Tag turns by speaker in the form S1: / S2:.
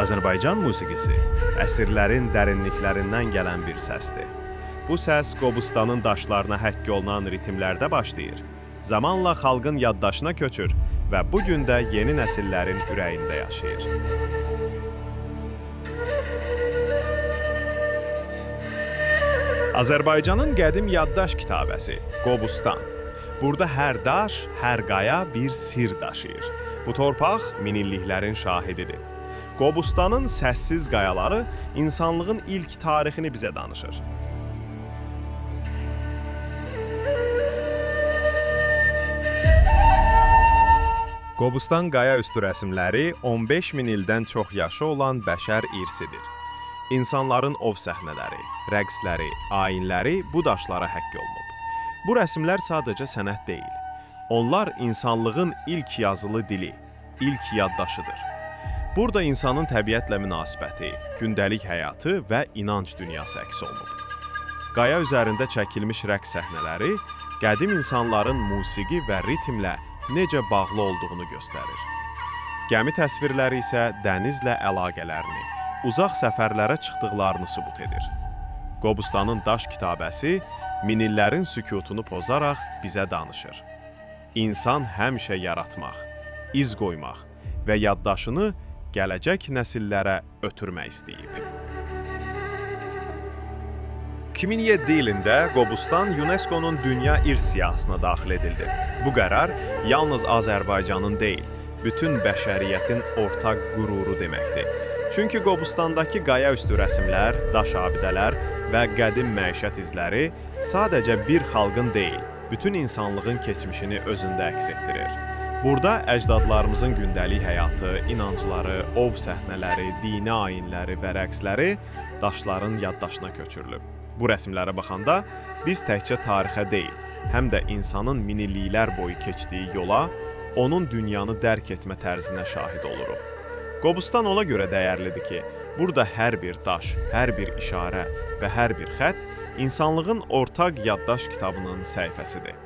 S1: Azərbaycan musiqisi əsrlərin dərinliklərindən gələn bir səsdir. Bu səs Qobustanın daşlarına həkk olunan ritmlərdə başlayır. Zamanla xalqın yaddaşına köçür və bu gün də yeni nəsillərin ürəyində yaşayır. Azərbaycanın qədim yaddaş kitabəsi Qobustan. Burada hər daş, hər qaya bir sir daşıyır. Bu torpaq minilliklərin şahididir. Qobustanın səssiz qayaları insanlığın ilk tarixini bizə danışır.
S2: Qobustan qaya üstü rəsmləri 15 min ildən çox yaşı olan bəşər irsidir. İnsanların ov səhnələri, rəqsləri, ayinləri bu daşlara həkk olunub. Bu rəsmlər sadəcə sənət deyil. Onlar insanlığın ilk yazılı dili, ilk yaddaşıdır. Burada insanın təbiətlə münasibəti, gündəlik həyatı və inanc dünyası əks olunub. Qaya üzərində çəkilmiş rəqs səhnələri qədim insanların musiqi və ritmlə necə bağlı olduğunu göstərir. Gəmi təsvirləri isə dənizlə əlaqələrini, uzaq səfərlərə çıxdıqlarını sübut edir. Qobustanın daş kitabəsi minillərin sükutunu pozaraq bizə danışır. İnsan həmişə yaratmaq, iz qoymaq və yaddaşını gələcək nəsillərə ötürmək istəyib. 2007 ilində Qobustan UNESCO-nun Dünya İrs siyahısına daxil edildi. Bu qərar yalnız Azərbaycanın deyil, bütün bəşəriyyətin ortaq qüruru deməkdir. Çünki Qobustandakı qaya üstü rəsmlər, daş abidələr və qədim məişət izləri sadəcə bir xalqın deyil, bütün insanlığın keçmişini özündə əks etdirir. Burada əcdadlarımızın gündəlik həyatı, inancları, ov səhnələri, dini ayinləri və rəqsləri daşların yaddaşına köçürülüb. Bu rəsmlərə baxanda biz təkcə tarixə deyil, həm də insanın minilliklər boyu keçdiyi yola, onun dünyanı dərk etmə tərzinə şahid oluruq. Qobustan ona görə dəyərlidir ki, burada hər bir daş, hər bir işarə və hər bir xətt insanlığın ortaq yaddaş kitabının səhifəsidir.